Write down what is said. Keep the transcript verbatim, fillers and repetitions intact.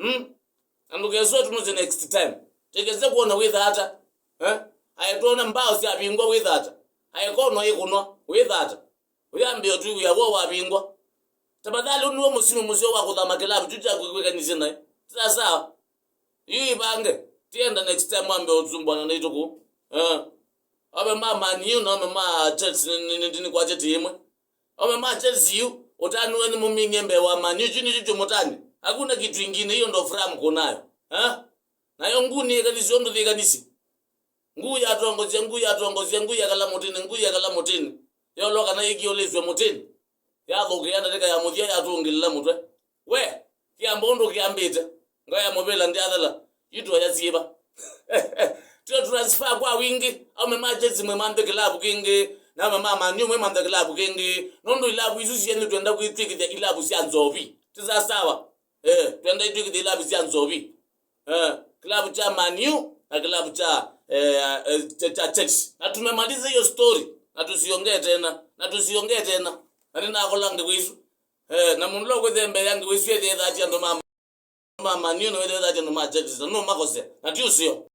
Hmm? Na ndũkesũe tũnũsye next time. Tĩkese kuona wĩtha ata. Eh? Aetwona mbao syavingwa wĩtha ata. Aekono ĩkũnwa wĩtha ata. Ũyambĩĩa ũtwĩw'ĩa w'o wavingwa. Tafadhali ũnũe mũsimũ mũseo wa kũthama kĩlavu kyu kyaku kwĩkanĩsye naĩ. Sawa sawa. Yu ivange. Tienda next time wambe ũsumbwana na ituku. Eh. Ome ma Man U na ome ma Chelsea nĩ, nĩ, nĩ, nĩ kwakya ti ĩmwe. Ome ma Chelsea yu, ũtani wenyu mũminie mbee wa Man U, kyu nĩkyo kyũmũtani. Hakuna kitu ingine, hiyo ndo furaha mko nayo. Eh? Nayo nguu nĩĩkanĩsye ũndũ yĩkanĩsye. Nguu yatongosya, nguu yatongosya, nguu yakala mũtĩnĩ, nguu yakala mũtĩnĩ. Yolwa kana yĩkiũlĩsw'e mũtĩnĩ. Yathũkĩa ndatĩka ya mũthya yatũngĩlĩla mũtwe. We, kĩambo ũndũ kĩambĩte. Ngoo ya mũvĩla ndyathela. Yu twoya syĩva? Tyo transfer kwa wingĩ. Aume ma Chelsea mwĩmanthe kĩlavu kĩngĩ. Na aume ma Man U mwĩmanthe kĩlavu kĩngĩ. Nũndũ ilavu isu syenyu twenda kwĩtw'ĩkĩthya ilavu sya nzovi. Ti sawa sawa. Eh, twenda itw'ĩkĩthye ilavu sya nzovi. Eh, kilavu kya Man U na kilavu kya, eh, eh, kya, kya Chelsea. Na tumemaliza hiyo story. Na tusiongee tena. Na tusiongee tena. Na nĩnakola ngewa isu. Eh, na mũndũ ũla ũkwĩthĩa mbee ya ngewa isu ethĩethaa ti andũ ma, ma Man U, na wĩthĩethaa ti andũ ma Chelsea. Na nũmakosea. Na ti ũseo.